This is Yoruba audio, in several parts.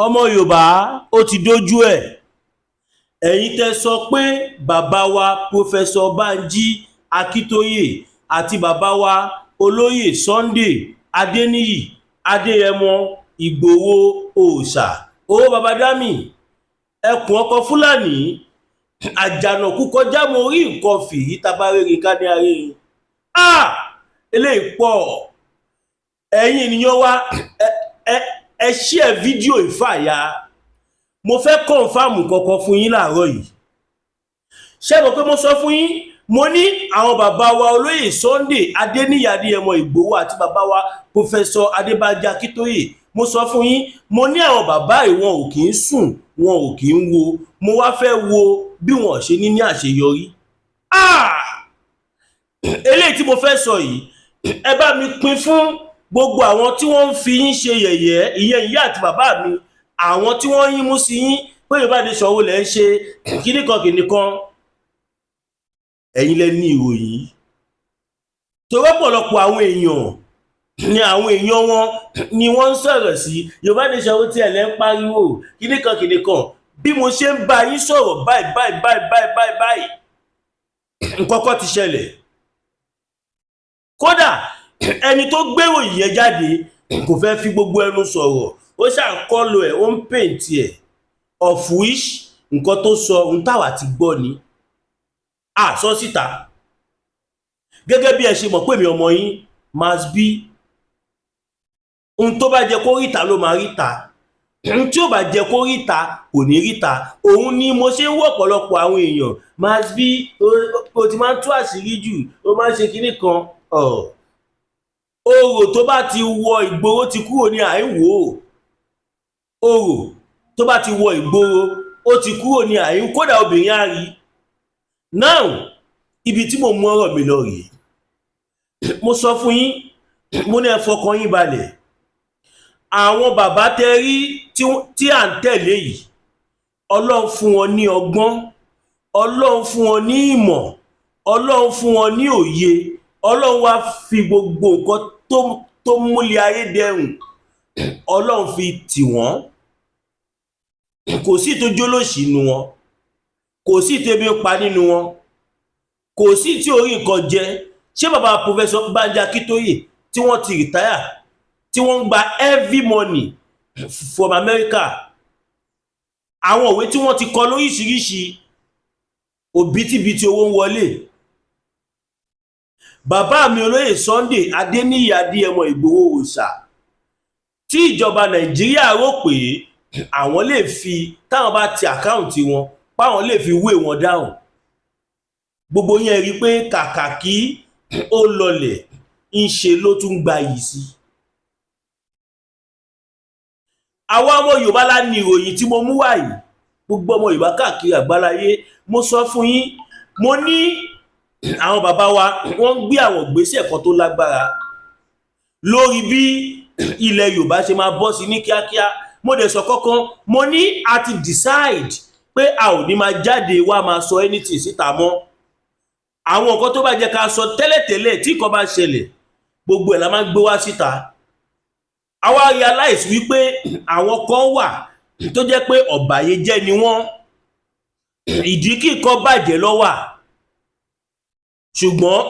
Ọmọ Yorùbá, ó ti dójú ẹ̀. Ẹ̀yin tẹ́ sọ pé bàbá wa, Professor Banji Akintaye, àti bàbá wa, Olóyè Sunday Adéníyì Adéyẹmọ Ìgbòho Òòṣà, owó baba dami, ẹkùn ọkọ̀ Fúlàní àjànàkú kọjá, mo rí nǹkan fìrí tabarẹ́rìn ká ní arẹ́rìn. Eléyìí pọ̀. Ẹ̀yin ènìyàn wa, ẹ share fídíò ìfàyà. Mo fẹ́ confirm kankan fún yín láàárọ̀ yìí. Ṣé mo pé mo sọ fún yín, mo ní àwọn bàbá wa, Olóyè Sunday Adéníyì Adéyẹmọ Ìgbòho, àti bàbá wa, Professor Adébánjí Akíntóyè? Mo sọ fún yín, mo ní àwọn bàbá yìí, wọn ò kì í sùn, wọn ò kì í wo. Mo wá fẹ́ wo bí wọn ṣe ní àṣeyọrí. Eléyìí tí mo fẹ́ sọ yìí, ẹ bá mi pín fún gbogbo àwọn tí wọ́n ń fi yín ṣe yẹ̀yẹ́, ìyẹn ìyá àti bàbá mi, àwọn tí wọ́n yín mú sí yín pé Yorùbá Nation wo lẹ̀ ń ṣe, kíní kan kìíní kan. Ẹ̀yin lẹ ní ìròyìn yìí, torí ọ̀pọ̀lọpọ̀ àwọn èèyàn ni àwọn èèyàn wọn ni wọ́n ń sọ̀rọ̀ sí Yorùbá Nation wo tí ẹ̀ lẹ́ ń pariwo, kíní kan kìíní kan. Bí mo ṣe ń bá yín sọ̀rọ̀ báyìí báyìí báyìí báyìí báyìí báyìí, nǹkan kan ti ṣẹlẹ̀. Kódà, ẹni tó gbérò yẹn jáde kò fẹ́ fi gbogbo ẹnu sọ̀rọ̀, ó ṣàkọlù ẹ̀, ó ń paint ẹ̀, of which nǹkan tó sọ, ohun táwa ti gbọ́ ni a sọ síta. Gẹ́gẹ́ bí ẹ ṣe mọ̀ pé mi, ọmọ yín must be, ohun tó bá jẹ kó ríta ló máa ríta, ohun tí ò bá jẹ kó ríta kò ní ríta. Òun ni mo ṣe ń wọ̀. Ọ̀pọ̀lọpọ̀ àwọn èèyàn must be, o ti máa ń tú àṣírí jù, o máa ń ṣe kinní kan. Orò tó bá ti wọ ìgboro ti kúrò ní àìwò. Orò tó bá ti wọ ìgboro, ó ti kúrò ní àìwò. Kódà obìnrin á rí. Now, ibi tí mo mú ọ̀rọ̀ mi lọ rèé. Mo sọ fún yín, mo ní ẹ fọkàn yín balẹ̀. Àwọn bàbá tẹ rí tí à ń tẹ̀lé yìí, Ọlọ́run fún wọn ní ọgbọ́n, Ọlọ́run fún wọn ní ìmọ̀, Ọlọ́run fún wọn ní òye. Ọlọ́run wá fi gbogbo nǹkan tó múlẹ̀ ayé dẹrùn, Ọlọ́run fi tì wọ́n. Kò sí tó jólóṣì nínú wọn, kò sí tẹ́bi ń pa nínú wọn, kò sí tí orí nǹkan jẹ. Ṣé bàbá Professor Banji Akíntóyè tí wọ́n ti retire, tí wọ́n ń gba heavy money from America, àwọn òwe tí wọ́n ti kọ lóríṣiríṣi, òbítíbitì owó ń wọlé. Bàbá mi, Olóyè Sunday Adéníyì Adéyẹmọ Ìgbòho Òòṣà, tí ìjọba Nàìjíríà rò pé àwọn lè fi, táwọn bá ti account wọn, páwọn lè fi wé wọn dáhùn, gbogbo yẹn rí i pé kàkà kí ó lọlẹ̀, ń ṣe ló tún gba yìí sí. Àwa ọmọ Yorùbá la ní ìròyìn tí mo mú wá yìí. Gbogbo ọmọ Yorùbá káàkiri àgbáláyé, mo sọ fún yín, mo ní àwọn bàbá wa, wọ́n ń gbé àwọn ìgbésẹ̀ kan tó lágbára lórí bí ilẹ̀ Yorùbá ṣe máa bọ́ sí ní kíákíá. Mo dẹ̀ sọ kọ́kọ́, mo ní a ti decide pé a ò ní máa jáde wá máa sọ anything síta mọ́. Àwọn nǹkan tó bá jẹ́ ká sọ tẹ́lẹ̀tẹ́lẹ̀, tí nǹkan bá ṣẹlẹ̀, gbogbo ẹ̀ la máa ń gbé wá síta. Àwa realize wípé àwọn kan wà tó jẹ́ pé ọ̀bàyéjẹ́ ni wọ́n, ìdí kí nǹkan bàjẹ́ ló wà, ṣùgbọ́n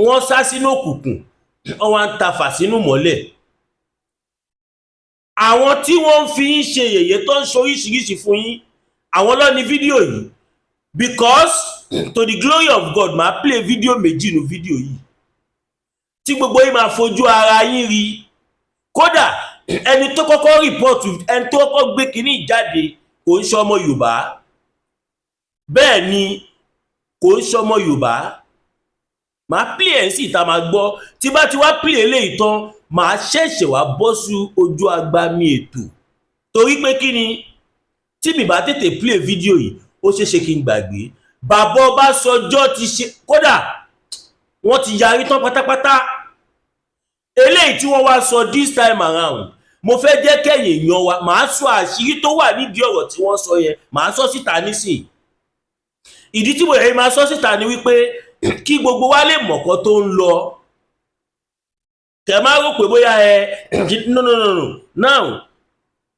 wọ́n sá sínú òkùnkùn, wọ́n wá ń tafà sínú mọ́lẹ̀. Àwọn tí wọ́n ń fi ń ṣe yẹ̀yẹ́, tó ń ṣe oríṣiríṣi fún yín, àwọn ló ní fídíò yìí, because to the glory of God, máa play fídíò méjì nínú fídíò yìí tí gbogbo yín máa fojú ara yín rí. Kódà, ẹni tó kọ́kọ́ report, ẹni tó kọ́kọ́ gbé kínní jáde, kò ń ṣe ọmọ Yorùbá. Bẹ́ẹ̀ ni, kò ń ṣe ọmọ Yorùbá. Màá play ẹ̀ sí ìta, máa gbọ́. Tí bá ti wá play eléyìí tán, màá ṣẹ̀ṣẹ̀ wá bọ́ sí ojú agbami ètò, torí pé kí ni, tí mi bá tètè play fídíò yìí, ó ṣeé ṣe kí n gbàgbé. Bàbá Ọbásanjọ́ ti ṣe, kódà wọ́n ti yarí tán pátápátá. Eléyìí tí wọ́n wá sọ this time around, mo fẹ́ jẹ́ kẹ́yìn èèyàn wa, màá sọ àṣírí tó wà nídìí ọ̀rọ̀ tí wọ́n sọ yẹn, màá sọ síta nísìn. Ìdí tí mo yẹ máa sọ síta ni wípé kí gbogbo wa lè mọ̀kọ́ tó ń lọ. Kẹ má rò pé bóyá ẹ, no, no, no, no. Now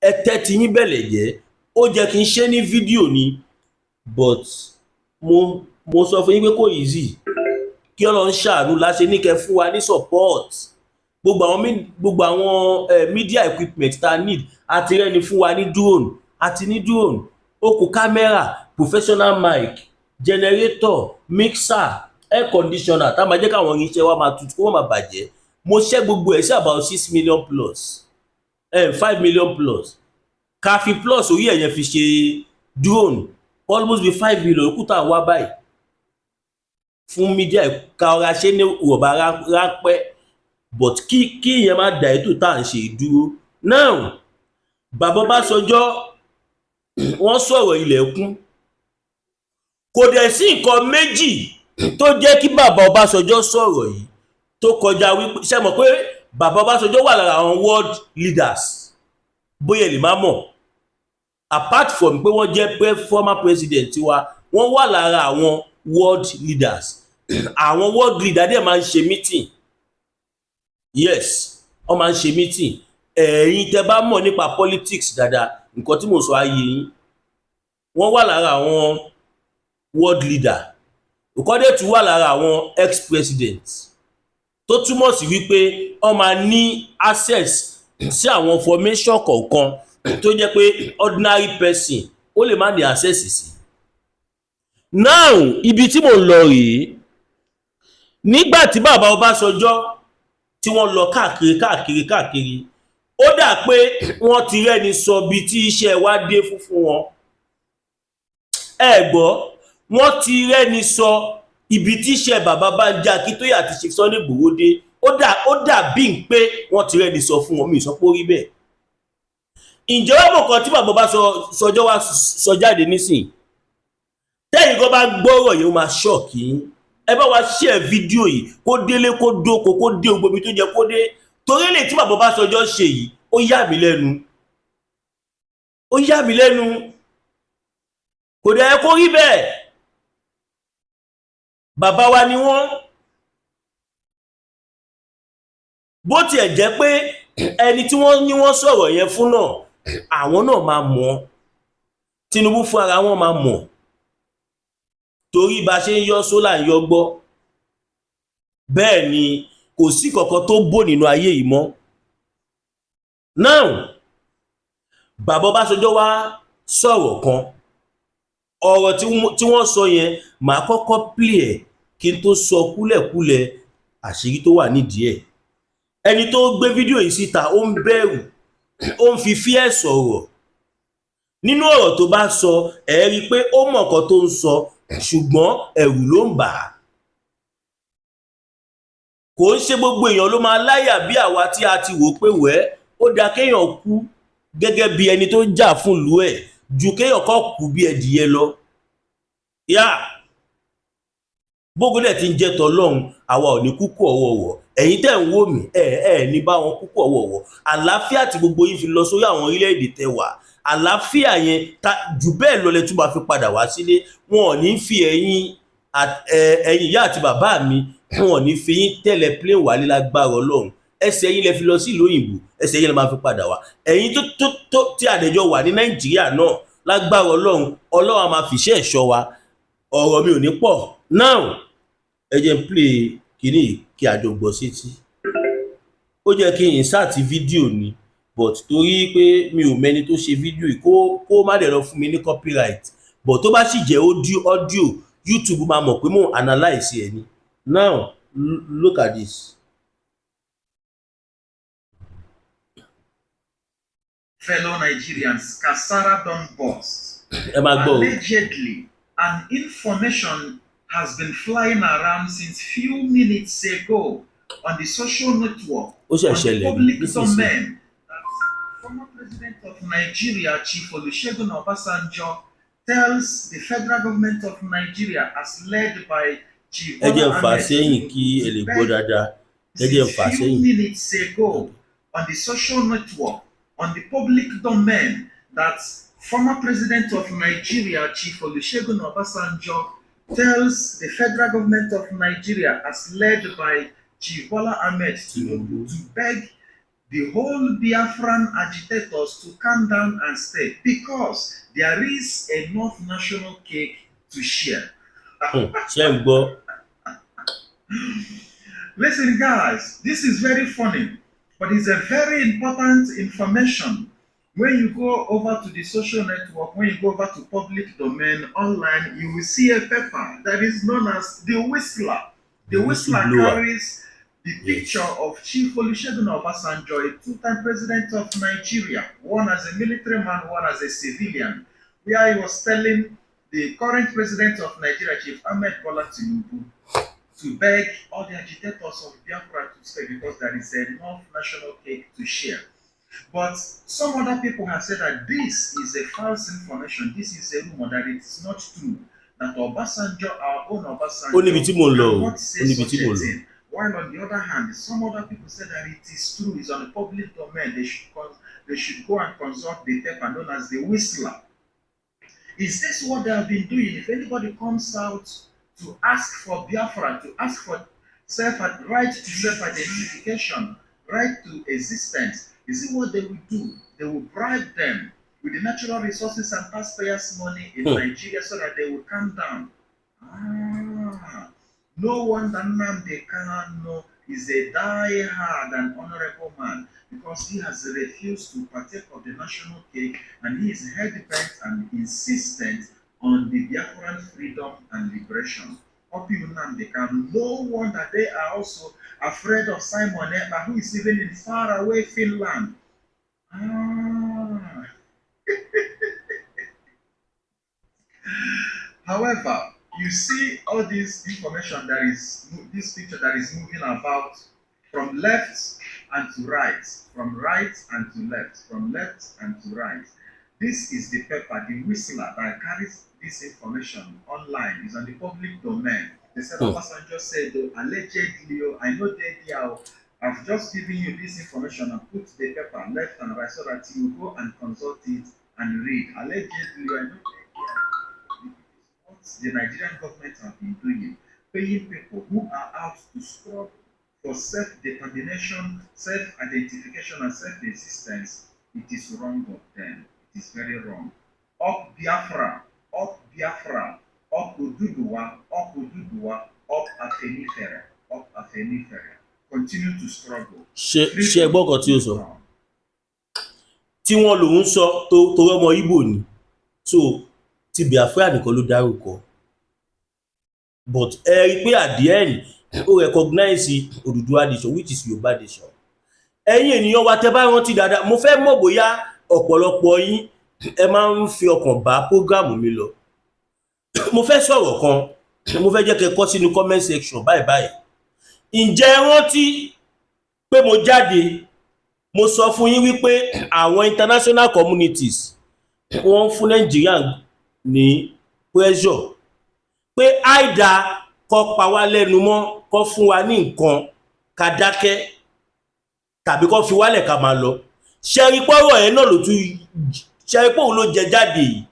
Ẹ tẹ́tí yín bẹ̀lẹ̀ jẹ́. Ó jẹ́ kí n ṣe ní fídíò ni, but mo sọ fún yín pé kò easy. Kí Ọlọ́run ṣàánú láṣẹ ní kẹ́ fún wa ní support. Gbogbo àwọn media equipment tá a need, àti rẹ́ni fún wa ní drone, àti ní drone, ó kù camera, professional mic, generator, mixer, air conditioner tá a máa jẹ́ káwọn irinṣẹ́ wa máa tutù, kó má máa bàjẹ́. Mo ṣẹ́ gbogbo ẹ̀ sí about 6 million plus, 5 million plus. Ká fi plus orí ẹ̀ yẹn fi ṣe drone, almost be 5 million kú tá à ń wá báyìí fún media. Ká ọ̀rá ṣe ní ìwọ̀nba ráńpẹ́, but kí ìyẹn má dà ètò tá à ń ṣe dúró. Now, bàbá Ọbásanjọ́, wọ́n sọ̀rọ̀ ilẹ̀kùn. Kò dẹ̀ sí nǹkan méjì tó jẹ́ kí bàbá Ọbásanjọ́ sọ̀rọ̀ yìí tó kọjá wípé, ṣe mọ̀ pé bàbá Ọbásanjọ́ wà lára àwọn world leaders, bóyá lè má mọ̀. Apart from pé wọ́n jẹ́ former president wa, wọ́n wà lára àwọn world leaders. Àwọn world leader dẹ̀ máa ń ṣe meeting. Yes, wọ́n máa ń ṣe meeting. Ẹ̀yin tẹ́ bá mọ̀ nípa politics dáadáa, nǹkan tí mo sọ ayé yín. Wọ́n wà lára àwọn world leader, ìkọ́dẹ̀ tún wà lára àwọn ex-president, tó túmọ̀ sí wípé wọ́n máa ní access sí àwọn information kọ̀ọ̀kan tó jẹ́ pé ordinary person ó lè má ní access sí. Now, ibi tí mò ń lọ rèé. Nígbà tí bàbá Ọbásanjọ́ tí wọ́n lọ káàkiri káàkiri káàkiri, ó dà pé wọ́n ti rẹ́ni sọ bí tí iṣẹ́ wa dé fún wọn. Ẹ gbọ́, wọ́n ti rẹ́ni sọ ibi tí iṣẹ́ bàbá Bánjí Akíntóyè àti Chief Sunday Igboho dé. Ó dà bí n pé wọ́n ti rẹ́ni sọ fún wọn. Mi ì sọ pé ó rí bẹ́ẹ̀. Ǹjẹ́ wọ́n mọ̀ kan tí bàbá Ọbásanjọ́ wá sọ jáde nísìn? Tẹ́yìn kan bá gbọ́rọ̀ yìí, ó máa shock yín. Ẹ bá wa share fídíò yìí kó délé, kó dóko, kó dé gbogbo ibi tó jẹ kó dé, torí lè tí bàbá Ọbásanjọ́ ṣe yìí, ó yà mí lẹ́nu, ó yà mí lẹ́nu. Kò dẹ̀ kó rí bẹ́ẹ̀. Bàbá wa ni wọ́n. Bó tiẹ̀ jẹ́ pé ẹni tí wọ́n ní wọ́n sọ̀rọ̀ yẹn fún náà, àwọn náà máa mọ̀. Tinubu fún ara wọn máa mọ̀, torí bá ṣe ń yọ sólà ń yọ gbọ́. Bẹ́ẹ̀ ni kò sí kankan tó bò nínú ayé yìí mọ́. Now, bàbá Ọbásanjọ́ wá sọ̀rọ̀ kan. Ọ̀rọ̀ tí wọ́n sọ yẹn, màá kọ́kọ́ play ẹ̀ kí n tó sọ kúlẹ̀kúlẹ̀ àṣírí tó wà nídìí ẹ̀. Ẹni tó gbé fídíò yìí síta, ó ń bẹ̀rù, ó ń fi fear sọ̀rọ̀. Nínú ọ̀rọ̀ tó bá sọ, ẹ̀ rí i pé ó mọ̀ nǹkan tó ń sọ, ṣùgbọ́n ẹ̀rù ló ń bà á. Kò ń ṣe gbogbo èèyàn ló máa láyà bí àwa tí a ti wò pé wẹ́ ó dáa kéèyàn kú gẹ́gẹ́ bí ẹni tó ń jà fún ìlú ẹ̀ ju kéèyàn kọ́ kú bí ẹdìyẹ lọ. Yá bógun dẹ̀ ti ń jẹ́ tọlọ́run, àwa ò ní kúkú ọ̀wọ̀ọ̀wọ̀. Ẹ̀yin tẹ́ ń wò mí, ẹ̀ ẹ̀ ní bá wọn kúkú ọ̀wọ̀ọ̀wọ̀. Àlàáfíà tí gbogbo yín fi lọ sórí àwọn orílẹ̀-èdè tẹ́ wà, àlàáfíà yẹn ta jù bẹ́ẹ̀ lọ lẹ tún máa fi padà wá sílé. Wọn ò ní fi ẹ̀yin ìyá àti bàbá mi, wọn ò ní fi yín tẹ̀lé plane wálé lágbára Ọlọ́run. Ẹsẹ̀ yín lẹ fi lọ sí ìlú òyìnbó, ẹsẹ̀ yín lẹ máa fi padà wá. Ẹ̀yin tó tí àdẹjọ wà ní Nàìjíríà náà, lágbára Ọlọ́run, Ọlọ́run á máa fìṣẹ́ ẹ̀ṣọ́ wa. Ọ̀rọ̀ mi ò ní pọ̀. Now, ẹ jẹ́ n play kínní yìí kí a jọ gbọ́ sétí. Ó jẹ́ kí n insert fídíò ni, but torí pé mi ò mẹni tó ṣe fídíò yìí, kó má dẹ̀ lọ fún mi ní copyright, but tó bá sì jẹ́ audio, YouTube máa mọ̀ pé mò ń analyse ẹ̀ ni. Now, look at this. Fellow Nigerians, Kasara don burst. Ẹ máa gbọ́ o. Allegedly, an information has been flying around since few minutes ago on the social network, Ó ṣẹ̀ on the ṣẹlẹ̀ ní public nísinsìnyí. domain, that former president of Nigeria, Chief Olusegun Obasanjo, tells the federal government of Nigeria as led by Chief Ẹ jẹ́ n Bola fà á Ahmed sẹ́yìn kí ẹ lè gbọ́ dáadáa. Ẹ jẹ́ n fà á since few sẹ́yìn. minutes ago on the social network, on the public domain, that former president of Nigeria, Chief Olusegun Obasanjo, tells the federal government of Nigeria as led by Chief Bola Ahmed Tinubu to beg The whole Biafran agitators to calm down and stay because there is enough national cake to share. Ṣé ń gbọ́? Listen, guys, this is very funny, but it's a very important information. When you go over to the social network, when you go over to public domain online, you will see a paper that is known as the Whistler. The The Whistler whistleblower. Carries the picture of Chief Olusegun Obasanjo, a two-time president of Nigeria, one as a military man, one as a civilian, where he was telling the current president of Nigeria, Chief Ahmed Bola Tinubu, to beg all the agitators of Biafra to stay because there is enough national cake to share. But some other people have said that this is a false information, this is a rumor, that it is not true. That Obasanjo, our own Obasanjo, Ó níbi tí mò ń lọ o. cannot say Ó níbi such tí mò a ń lọ. Thing. While on the other hand, some other people said that it is true, it's on the public domain. They should go and consult the paper known as the Whistler. Is this what they have been doing? If anybody comes out to ask for Biafra, to ask for self right to self-identification, right to existence, is it what they will do? They will bribe them with the natural resources and taxpayers' money in Nigeria so that they will calm down. Ah, no wonder Nnamdi Kanu is a die-hard and honorable man because he has refused to partake of the national cake and he is hell-bent and insistent on the Biafran freedom and liberation. Opi Nnamdi Kanu, no wonder they are also afraid of Simon Ekpa, who is even in faraway Finland. Ah. However, you see all this information that is this picture that is moving about from left and to right, from right and to left, from left and to right. This is the paper, the Whistler, that carries this information online. It's on the public domain. They said Obasanjo said, though, allegedly, oh, I know they there. Oh, I've just given you this information and put the paper left and right so that you go and consult it and read. Allegedly, I know they there. What the Nigerian government have been doing, paying people who are out to struggle for self-determination, self-identification, and self-existence, it is wrong of them. It is very wrong. Up Biafra, up Biafra, up Oduduwa, up Oduduwa, up Afenifere, up Afenifere. Continue to struggle. Ṣé ẹ gbọ́ nǹkan tí ó sọ? Tí wọ́n lòun sọ tó torí ọmọ Ìgbò ni, so ti Biafra nìkan ló dárúkọ, but ẹ rí i pé at the end, ó recognize Odùduwà nation, which is Yorùbá nation. Ẹ̀yin ènìyàn wa, tẹ́ bá rántí dáadáa, mo fẹ́ mọ̀ bóyá ọ̀pọ̀lọpọ̀ yín, ẹ máa ń fi ọkàn bá program mi lọ. Mo fẹ́ sọ̀rọ̀ kan, mo fẹ́ jẹ́ kẹ́ kọ sínú comment section báyìí báyìí. Ǹjẹ́ ẹ rántí pé mo jáde, mo sọ fún yín wípé àwọn international communities, wọ́n ń fún Nàìjíríà ní pressure pé àìdá kó pa wá lẹ́nu mọ́, kó fún wa ní nǹkan ká dákẹ́, tàbí kó fi wálẹ̀ ká máa lọ? Ṣẹ́rí pọ́rọ̀ ẹ̀ náà ló tún ṣẹ́rí pé òun ló jẹ jáde yìí.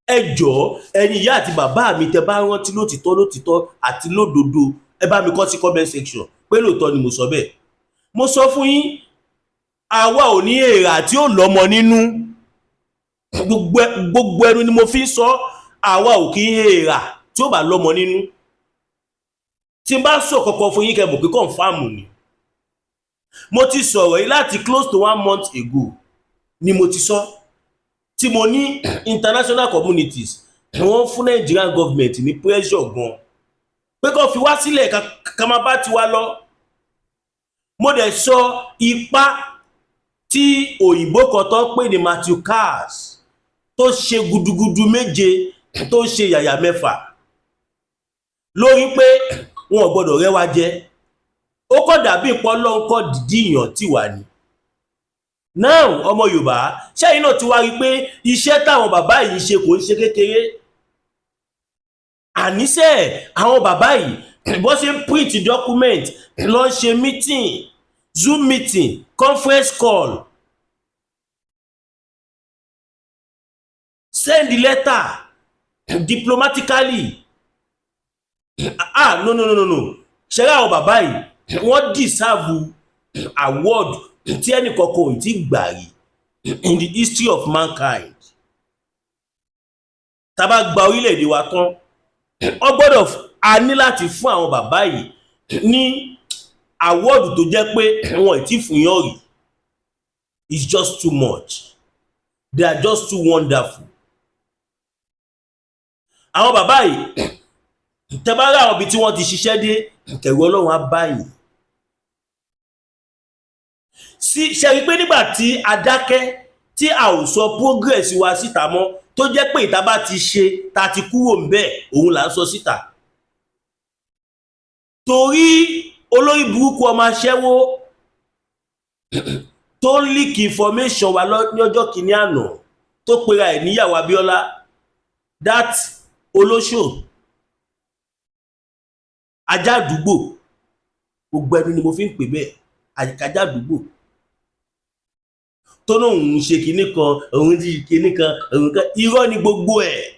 Ẹ jọ̀ọ́, ẹ̀yin ìyá àti bàbá mi, tẹ́ bá rántí lótìtọ́ lótìtọ́ àti lódodo, ẹ bá mi kọ sí comment section pé lóòótọ́ ni mo sọ bẹ́ẹ̀. Mo sọ fún yín, àwa ò ní èèrà tí ó lọ́mọ nínú. Gbogbo ẹnu ni mo fi ń sọ, àwa ò kí ń èèrà tí ó bá lọ́mọ nínú. Tí n bá sọ kọ̀kọ̀ fún yín, kẹ́ mọ̀ pé confirm ni. Mo ti sọ̀rọ̀ yìí láti close to one month ago ni mo ti sọ, tí mo ní international communities, wọ́n fún Nigerian government ní pressure gan pé kó fi wá sílẹ̀ ká máa bá tiwa lọ. Mo dẹ̀ sọ ipá tí òyìnbó kan tó ń pè ní Matthew Cars tó ṣe gudugudu méje, tó ṣe yàyà mẹ́fà lórí pé wọn ò gbọ́dọ̀ rẹ́wà jẹ. Ó kọ́ dàbí ìpọ́nlọ́ńkọ́ dìdí ìyàn tí wà ní. Now, ọmọ Yorùbá, ṣẹ́yìn náà ti wá rí i pé iṣẹ́ táwọn bàbá yìí ṣe kò ń ṣe kékeré? Àníṣe àwọn bàbá yìí, bó ṣe ń print document, lọ ń ṣe meeting, Zoom meeting, conference call, send letter diplomatically. Ah, no, no, no, no, no. Ṣẹ́rẹ́ àwọn bàbá yìí, wọ́n deserve Award tí ẹnìkankan ò tí gbà rí in the history of mankind. Tá a bá gba orílẹ̀-èdè wa tán, wọ́n gbọ́dọ̀, a ní láti fún àwọn bàbá yìí ní award tó jẹ́ pé wọn ì tí fún yàn rí. It's just too much. They are just too wonderful, àwọn bàbá yìí. Tẹ́ bá rí àwọn ibi tí wọ́n ti ṣiṣẹ́ dé, kẹ̀rù Ọlọ́run á báyìí sí. Ṣe rí i pé nígbà tí a dákẹ́, tí a ò sọ progress wa síta mọ́, tó jẹ́ pé ìta bá ti ṣe ta ti kúrò ń bẹ́ẹ̀, òun là ń sọ síta, torí olórí burúkú ọmọ aṣẹ́wó tó ń leak information wa ní ọjọ́ kìíní àná, tó pera ẹ̀ níyàwó Abíọ́lá, that olóṣò ajá àdúgbò, gbogbo ẹnu ni mo fi ń pè bẹ́ẹ̀, ajá àdúgbò tó náà òun ṣe kinní kan, òun ti kinní kan, òun kan, irọ́ ni gbogbo ẹ̀.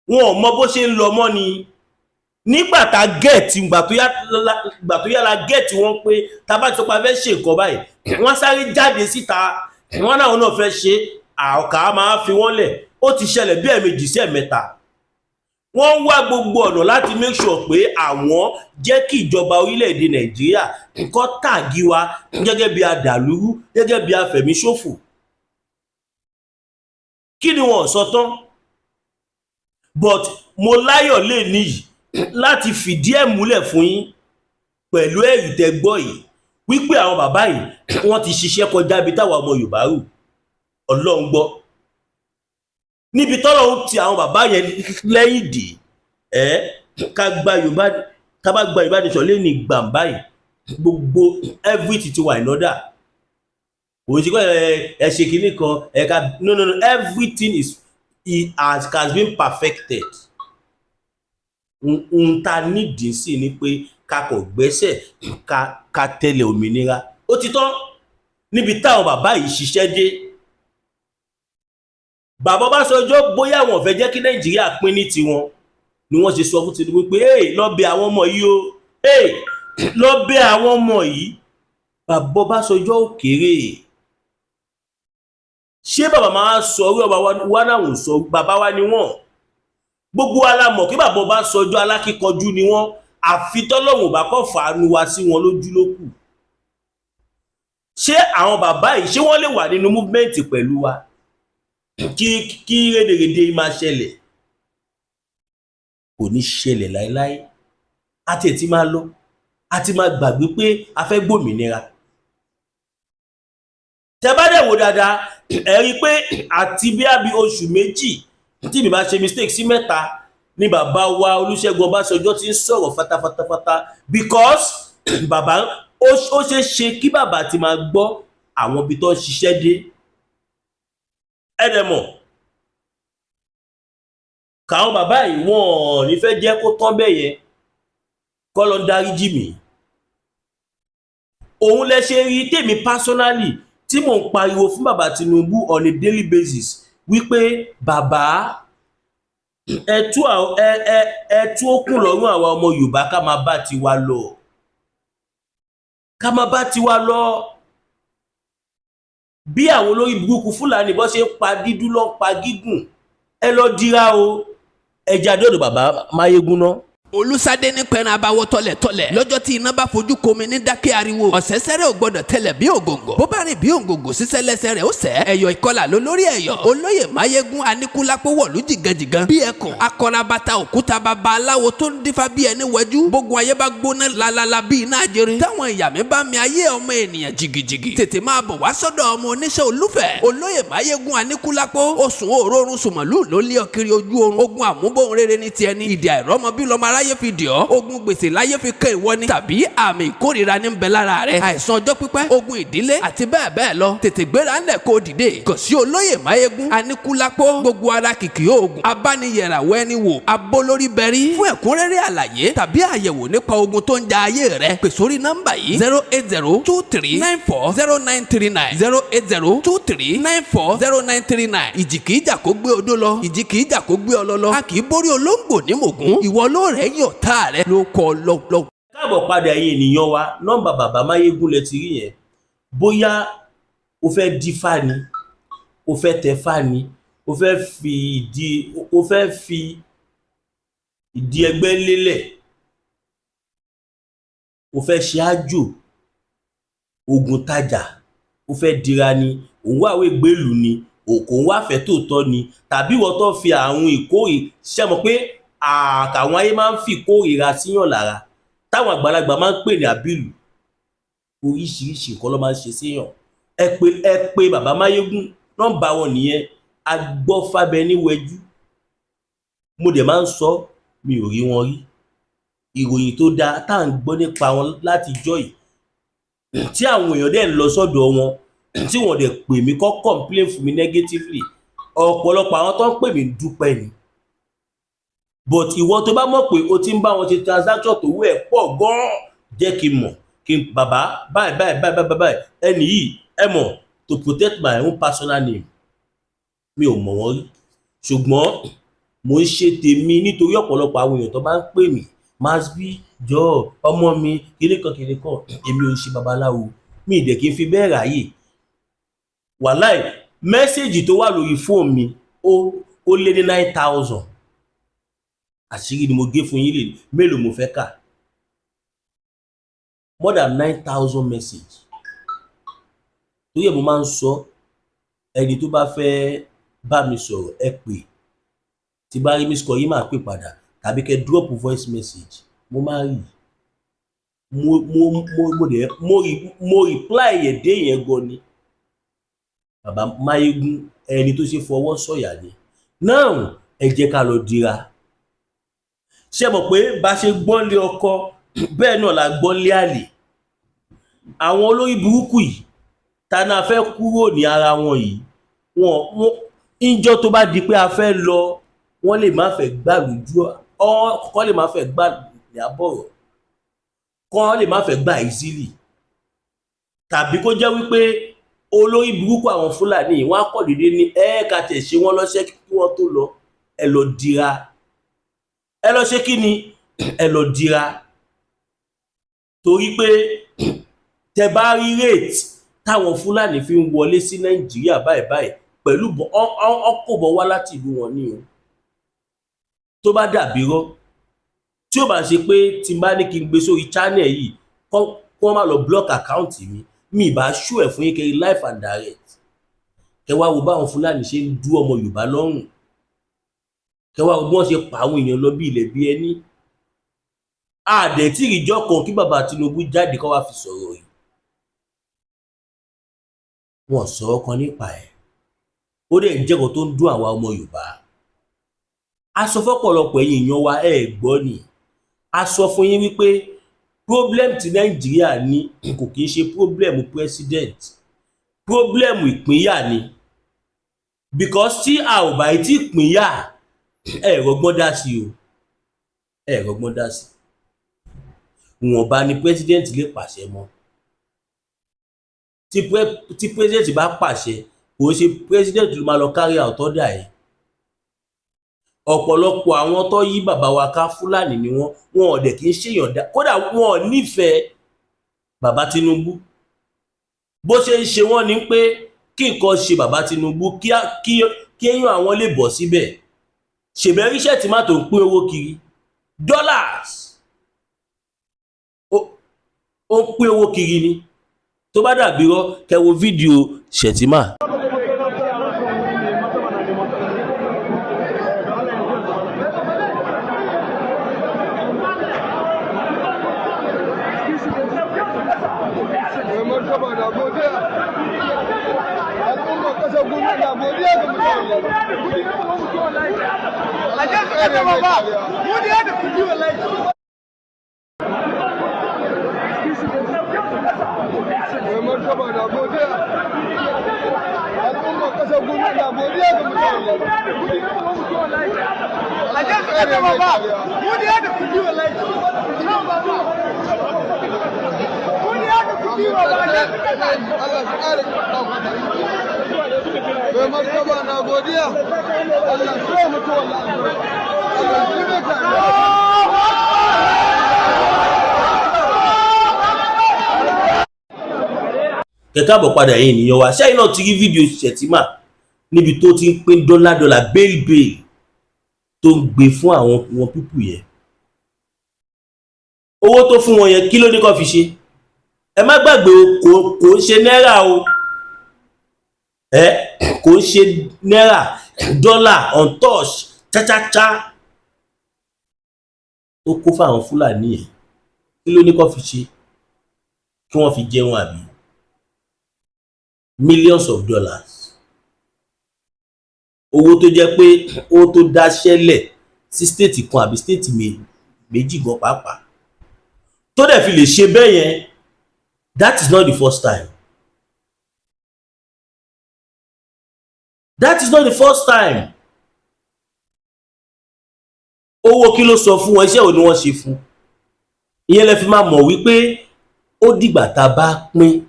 Wọn ò mọ bó ṣe ń lọ mọ́ ni. Nígbà tá get ìgbà tó yára get wọn pé tá bá ti sọ pé a fẹ́ ṣe nǹkan báyìí, wọ́n sáré jáde síta, wọ́n náà náà fẹ́ ṣe àọ̀ká máa fi wọ́n lẹ̀. Ó ti ṣẹlẹ̀ bí ẹ̀ẹ̀mejì sí ẹ̀mẹ́ta. Wọ́n ń wá gbogbo ọ̀nà láti make sure pé àwọn jẹ́ kí ìjọba orílẹ̀-èdè Nàìjíríà nǹkan tag wa gẹ́gẹ́ bí adàlúrú, gẹ́gẹ́ bí afẹ̀míṣòfò. Kí ni wọ́n sọ tán? But mo láyọ̀ lè níyì láti fìdí ẹ̀ múlẹ̀ fún yín pẹ̀lú ẹ̀rí tẹ́ gbọ́ yìí wípé àwọn bàbá yìí, wọ́n ti ṣiṣẹ́ kọjá ibi táwa ọmọ Yorùbá rò. Ọlọ́run gbọ́, níbi tọ́lọ́run ti àwọn bàbá yẹn lẹ́yìn dè ẹ́, ká gba Yorùbá, ká bá gba Yorùbá nation lé ní gbàǹbá yìí, gbogbo everything ti wà in order. Kò sí pé ẹ ṣe kinní kan ẹ ká. No, no, no, everything is it has been perfected. N ta nídìí sí ni pé ká kò gbẹ́sẹ̀, ká tẹ̀lé òmìnira. Ó ti tán. Níbi táwọn bàbá yìí ṣiṣẹ́ dé, bàbá Ọbásanjọ́, bóyá wọn ò fẹ́ jẹ́ kí Nàìjíríà pín ní tiwọn ni wọ́n ṣe sọ fún Tinubu pé, "Hey, lọ bẹ̀ àwọn ọmọ yìí o, hey, lọ bẹ̀ àwọn ọmọ yìí." Bàbá Ọbásanjọ́ ò kéré. Ṣé bàbá máa sọ orí ọba wa náà ò sọ? Bàbá wa ni wọ́n. Gbogbo wa la mọ̀ kí bàbá Ọbásanjọ́, alákíkanjú ni wọ́n. Àfi tọ́lọ́hun bá kọ́ fàánú wa sí wọn lójú ló kù. Ṣé àwọn bàbá yìí, ṣé wọ́n lè wà nínú movement pẹ̀lú wa kí rédèrèdè máa ṣẹlẹ̀? Kò ní ṣẹlẹ̀ láéláé. A tiẹ̀ ti máa lọ, a ti máa gbàgbé pé a fẹ́ gbòmìnira. Tẹ bá dẹ̀ wò dáadáa, ẹ rí i pé àti bí àbí oṣù 2, tí mi bá ṣe mistake, sí 3 ni bàbá wa Olúṣẹ́gun Ọbásanjọ́ ti ń sọ̀rọ̀ fatafátafata, because bàbá, ó ṣeé ṣe kí bàbá ti máa gbọ́ àwọn ibi tó ń ṣiṣẹ́ dé. Ẹ dẹ̀ mọ̀ káwọn bàbá yìí, wọn ò ní fẹ́ jẹ́ kó tán bẹ́ẹ̀ yẹn. Kọ́ ló ń dáríjì mí. Òun lẹ ṣe rí tèmi personally tí mò ń pariwo fún bàbá Tinubu on a daily basis wípé, bàbá, ẹ tú ẹ ẹ ẹ tú okùn lọ́rùn àwa ọmọ Yorùbá, ká máa bá tiwa lọ, ká máa bá tiwa lọ. Bí àwọn olórí burúkú Fúlàní bó ṣe ń pa dídú ló ń pa gígùn. Ẹ lọ dira o. Ẹ jẹ́ àdọ́dọ̀ bàbá Máyégún náà. Olùsádé ní pẹ̀rẹ̀ abawọ́ tọ́lẹ̀tọ́lẹ̀ lọ́jọ́ tí iná bá fojú komi ní dákẹ́ ariwo. Ọ̀sẹ̀sẹ̀rẹ̀ ò gbọ́dọ̀ tẹlẹ̀ bí ògòǹgò, bó bá rìn bí ògòǹgò, sísẹ́ lẹ́sẹ̀ rẹ̀ ó sẹ́. Ẹ̀yọ̀ ìkọlà ló lórí ẹ̀yọ̀. Olóyè Máyégún Aníkúlápó wọ̀lú jìgànjìgàn bí ẹkùn akọrabata òkúta, bàbá aláwo tó ń dífá bí ẹni wẹjú. Bógun ayé bá gbóná lalala bí iná àjẹrin, táwọn ìyá mi bá mi ayé ọmọ ènìyàn jìgìjìgì, tètè máa bọ̀ wá sọ́dọ̀ ọmọ oníṣẹ́ olúfẹ̀, olóyè Máyégún Aníkúlápó. Oṣù òórùn sùmọ̀lú ló lé ọ kiri ojú oorun. Ogun àmúbọ̀n rere ní tiẹ̀ ní ìdí àìrọ́mọ bí lọ́mọ aráyé fi dì ọ́. Ogun gbèsè láyé fi kẹ́ ìwọ ni, tàbí àmì ìkórìíra ní ń bẹ lára rẹ, àìsàn ọjọ́ pípẹ́, ogun ìdílé àti bẹ́ẹ̀ bẹ́ẹ̀ lọ. Tètè gbéra ńlẹ̀ kó dìde kàn sí olóyè Máyégún Aníkúlápó. Gbogbo ara kìkì oògùn abániyẹ̀ràwọ̀ ẹni wò abólórí bẹ̀rí. Fún ẹ̀kúnrẹ́rẹ́ àlàyé tàbí àyẹ̀wò nípa ogun tó ń ja ayé rẹ, pè sórí nọ́mbà yìí: 08023940939, 08023940939. Ìjì kìí jà kó gbé odó lọ, ìjì kìí jà kó gbé ọ lọ lọ. A kì í borí olóńgbò ní mògún. Ìwọ ló rẹ̀ yàn tá rẹ ló kọ lọ. Káàbọ̀ padà, ẹ̀yin ènìyàn wa. Nọ́mbà bàbá Máyégún lẹ ti rí yẹn. Bóyá o fẹ́ dífá ni, o fẹ́ tẹfá ni, o fẹ́ fi ìdí ẹgbẹ́ lélẹ̀, o fẹ́ ṣe àjò, oògùn tajà, o fẹ́ dira ni, òun wá ìwé gbélùú ni, òkò ń wá fẹ́ tòótọ́ ni, tàbí ìwọ tó fi àrùn ìkórè ṣe mọ̀ pé àkàwọn ayé máa ń fi ìkórìíra síyàn lára, táwọn àgbàlagbà máa ń pè ní àbílù, oríṣiríṣi nǹkan ló máa ń ṣe séèyàn. Ẹ pé bàbá Máyégún, nọ́mbà wọn nìyẹn. Agbọ́fábẹ́níwẹjú. Mo dẹ̀ máa ń sọ, mi ò rí wọn rí. Ìròyìn tó dáa tá à ń gbọ́ nípa wọn látijọ́ yìí, tí àwọn èèyàn dẹ̀ ń lọ sọ́dọ̀ wọn, tí wọ́n dẹ̀ pè mí kọ́ complain fún mi negatively. Ọ̀pọ̀lọpọ̀ àwọn tó ń pè mí dúpẹ́ ni. But ìwọ tó bá mọ̀ pé o ti ń bá wọn ṣe transaction tó wú ẹ̀ pọ̀ gan-an, jẹ́ kí n mọ̀, kí n bàbá báyìí báyìí báyìí báyìí báyìí ẹni yìí. Ẹ mọ̀, to protect my own personal name, mi ò mọ̀ wọ́n rí, ṣùgbọ́n mò ń ṣe tèmi nítorí ọ̀pọ̀lọpọ̀ àwọn èèyàn tó bá ń pè mí, Masbi, jọ ọmọ mi, kíní kan kíní kan. Èmi ò ń ṣe babaláwo, mi ì dẹ̀ kí n fi bẹ́ẹ̀ ráyè. Wàláì, message tó wà lórí fóònù mi, ó lé ní 9,000. Àṣírí ni mo gé fún yín lè mélòó mo fẹ́ kà. More than 9,000 message. Torí ẹ̀ mo máa ń sọ, ẹni tó bá fẹ́ bá mi sọ̀rọ̀, ẹ pè. Tí bá rí miss call yín, máa pè padà, tàbí kẹ́ drop voice message, mo máa rí. Mo dẹ̀ mo reply ẹ̀ dé yẹn gan ni. Bàbá Máyégún, ẹni tó ṣe fọwọ́ sọ̀yà ni. Now, ẹ jẹ́ ká lọ dira. Ṣé mọ̀ pé bá ṣe gbọ́n lé ọkọ, bẹ́ẹ̀ náà la gbọ́n lé àlè. Àwọn olórí burúkú yìí ta ni a fẹ́ kúrò ní ara wọn yìí, wọn ìjọ tó bá di pé a fẹ́ lọ, wọ́n lè má fẹ́ gbà lójú ọ, kọ́ lè má fẹ́ gbà ní àbọ̀rọ̀, kọ́ lè má fẹ́ gbà easily, tàbí kó jẹ́ wípé olórí burúkú àwọn Fúlàní yìí, wọ́n á kọ̀ déédéé ní ẹ̀ẹ́ka tẹ̀ ṣe wọ́n lọ́ṣẹ́ kí wọ́n tó lọ. Ẹ lọ dira, ẹ lọ ṣe kí ni, ẹ lọ dira, torí pé tẹ bá rí rate táwọn Fúlàní fi ń wọlé sí Nàìjíríà báyìí báyìí pẹ̀lú ọkọ̀bọ̀ wá láti ìlú wọn ní o. Tó bá dàbí rọ́, tí ó bá ṣe pé tí n bá ní kí n gbé sórí channel yìí, kọ́ wọ́n má lọ block account mi, mi ì bá ṣó ẹ̀ fún yín kiri live and direct. Kẹ wá wo báwọn Fúlàní ṣe ń dú ọmọ Yorùbá lọ́rùn, kẹ wá wo bí wọ́n ṣe pa àwọn èèyàn lọ bí ilẹ̀ bí ẹni. Àdẹ̀ tí ìjọ kan kí bàbá Tinubu jáde kó wá fi sọ̀rọ̀ yìí, wọn sọ̀rọ̀ kan nípa ẹ̀. Ó dẹ̀ ń jẹ́kọ̀ọ́ tó ń dún àwa ọmọ Yorùbá. A sọ fọ́pọ̀lọpọ̀ ẹ̀yin èèyàn wa, ẹ gbọ́ ni. A sọ fún yín wípé problem tí Nàìjíríà ní kò kì í ṣe problem president, problem ìpínyà ni, because tí a ò bá tí ìpínyà, ẹ rọgbọ́n dá sí o, ẹ rọgbọ́n dá sí. Ìwọ̀nba ni president lè pàṣẹ mọ́. Tí president bá pàṣẹ, kò ń ṣe president ló máa lọ carry out order ẹ̀. Ọ̀pọ̀lọpọ̀ àwọn tó yí bàbá wa ká, Fúlàní ni wọ́n. Wọn ò dẹ̀ kí ń ṣèyàn dá. Kódà wọn ò nífẹ̀ẹ́ bàbá Tinubu. Bó ṣe ń ṣe wọ́n ni pé kí nǹkan ṣe bàbá Tinubu, kí kéèyàn àwọn lè bọ̀ síbẹ̀. Ṣèbẹ̀rí Shettima tó ń pín owó kiri, dollars, ó ń pín owó kiri ni. Tó bá dàbí rọ́, kẹ́ wo fídíò Shettima. Mai martaba na godiya. Al'ummar kasar Gumi na godiya ga mutane. A je su kashe baba mu da ya da kudi wallahi. Mai martaba na godiya. Al'ummar kasar Gumi na godiya ga mutane. A je su kashe baba mu da ya da kudi wallahi. Mu da ya da kudi baba, a je su kashe. Allah shi ƙara ɗaukaka. Mai martaba na godiya. Allah shi ya mutu wallahi. Allah shi mai kariya. Kẹ̀kẹ́ padà yìí ènìyàn wa, ṣẹ́yìn náà ti rí fídíò Shettima níbi tó ti ń pín dọ́là dọ́là bale bale tó ń gbé fún àwọn wọn people yẹn? Owó tó fún wọn yẹn, kí ló ní kó fi ṣe? Ẹ má gbàgbé o, kò ń ṣe náírà o, ẹ kò ń ṣe náírà, dọ́là untouch chácháchá tó kó fáwọn Fúlàní yẹn, kí ló ní kó fi ṣe? Kí wọ́n fi jẹun àbí? Millions of dollars, owó tó jẹ́ pé owó tó dáṣẹ́lẹ̀ sí state kan àbí state méjì gan pàápàá, tó dẹ̀ fi lè ṣe bẹ́ẹ̀ yẹn. That is not the first time, that is not the first time. Owó kí ló sọ fún wọn? Iṣẹ́ wo ni wọ́n ṣe fún? Ìyẹn lẹ fi máa mọ̀ wípé ó dìgbà tá a bá pín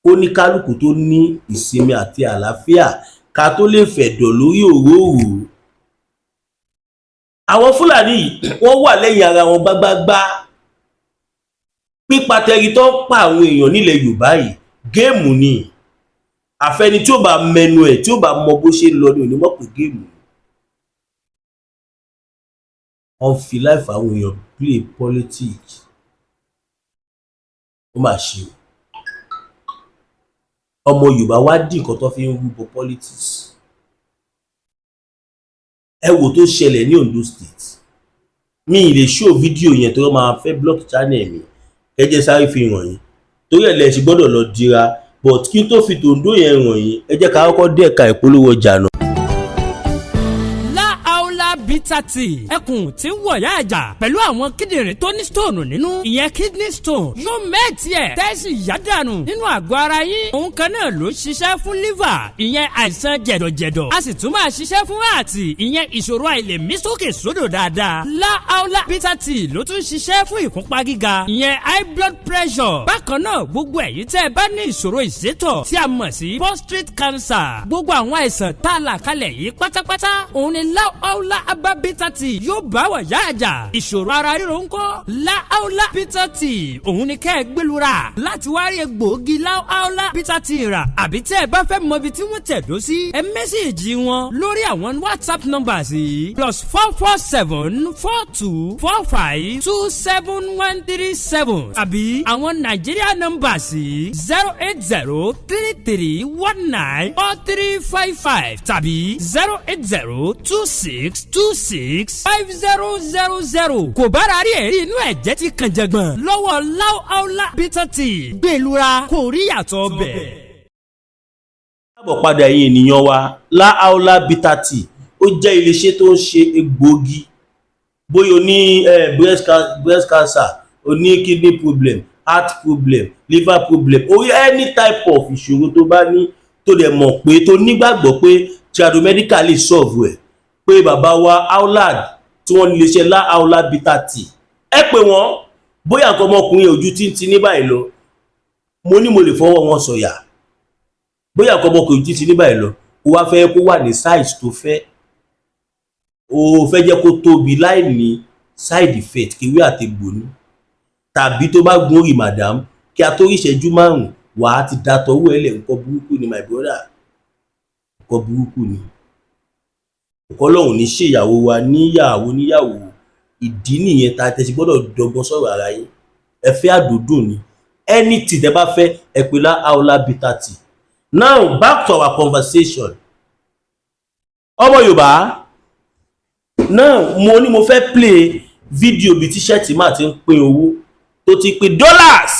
kó ní kálukú tó ní ìsinmi àti àlàáfíà ká tó lè fẹ̀dọ̀ lórí òróòrò. Àwọn Fúlàní yìí, wọ́n wà lẹ́yìn ara wọn gbágbágbá. Pípa tẹri tó ń pa àwọn èèyàn nílẹ̀ Yorùbá yìí, game ni. Àfẹni tí ó bá mẹnu ẹ̀, tí ó bá mọ bó ṣe ń lọ ní onímọ̀ pé game ni. Wọ́n fi life àwọn èèyàn play politics. Ó mà ṣe o. Ọmọ Yorùbá wá dín nǹkan tó fi ń rúbọ politics. Ẹ wò tó ṣẹlẹ̀ ní Ondo State. Mi ì lè show fídíò yẹn tó máa fẹ́ block channel mi. Ẹ jẹ́ sáré fi hàn yín, torí ẹ̀ lẹ ṣe gbọ́dọ̀ lọ dira. But kí n tó fi tòǹdó yẹn hàn yín, ẹ jẹ́ ká kọ́kọ́ dé ẹ̀ka ìpolówó ọjà náà. Láàólà Bitter Tea, ẹkùn tí ń wọ̀yá àjà pẹ̀lú àwọn kíndìnrín tó ní stone nínú, ìyẹn kidney stone, yóò mẹ́ẹ̀tì ẹ̀ tẹ́sí yádànù nínú àgọ́ ara yín. Òun kan náà ló ṣiṣẹ́ fún liver, ìyẹn àìsàn jẹ̀dọ̀jẹ̀dọ̀. A sì tún máa ṣiṣẹ́ fún ààtì, ìyẹn ìṣòro àìlèmí sókè sódò dáadáa. Láàólà Bitter Tea ló tún ṣiṣẹ́ fún ìfúnpá gíga, ìyẹn high blood pressure. Bákan náà, gbogbo ẹ̀yin tẹ́ ẹ bá ní ìṣòro ìsétọ̀ tí a mọ̀ sí prostate cancer, gbogbo àwọn àìsàn tá a là kalẹ̀ yìí pátápátá, òun ni Láàólà Herbal Bitter Tea yóò bá wà yá àjà. Ìṣòro ara ríro ńkọ́? Láàólà Bitter Tea, òun ni kẹ́ ẹ gbẹlura láti wá rí egbòogi Láàólà Bitter Tea rà, àbí tẹ́ ẹ bá fẹ́ mọ ibi tí wọ́n tẹ̀dó sí, ẹ message wọn lórí àwọn WhatsApp numbers yìí: +44 7424 527137, àbí àwọn Nàìjíríà numbers yìí: 08033194355 tàbí 08026265000. Kò bára rí ẹ̀rí inú ẹ̀jẹ̀ ti kàn jẹ̀gbọ̀n lọ́wọ́ Láàólà Bitter Tea, gbẹ̀lura kò rí yàtọ̀ bẹ̀. Káàbọ̀ padà, ẹ̀yin ènìyàn wa. Láàólà Bitter Tea, ó jẹ́ iléeṣẹ́ tó ń ṣe egbòogi. Bóyá o ní breast cancer, o ní kidney problem, heart problem, liver problem, orí any type of ìṣòro tó bá ní, tó dẹ̀ mọ̀ pé tó nígbàgbọ́ pé tradomedical lè solve ẹ̀, pé bàbá wa Aulad tí wọ́n ní iléeṣẹ́ Láàólà Bitter Tea, ẹ pè wọ́n. Bóyá nǹkan ọmọkùnrin ojú tí ń ti ní báyìí lọ, mo ní mo lè fọwọ́ wọn sọ̀yà. Bóyá nǹkan ọmọkùnrin ojú tí ní báyìí lọ, ó wá fẹ́ kó wà ní size tó fẹ́, ó fẹ́ jẹ́ kó tóbi láì ní side effect kéwé àtegbò ní, tàbí tó bá gun orí madam, kí a tó rí ìṣẹ́jú 5, wàá ti da tọwọ́ ẹ̀ lẹ̀. Nǹkan burúkú ni, my brother, nǹkan burúkú ni. Ọlọ́run ní ṣèyàwó wa níyàwó níyàwó. Ìdí nìyẹn tá a tẹ̀sí gbọ́dọ̀ dọ́gbọ́n sọ̀rọ̀ ara yín. Ẹ fẹ́ àdúdùn ni, anything tẹ́ bá fẹ́, ẹ pè Láàólà Bitter Tea. Now, back to our conversation, ọmọ Yorùbá. Now, mo ní mo fẹ́ play fídíò bíi tí Shettima ti ń pín owó, tó ti pín dollars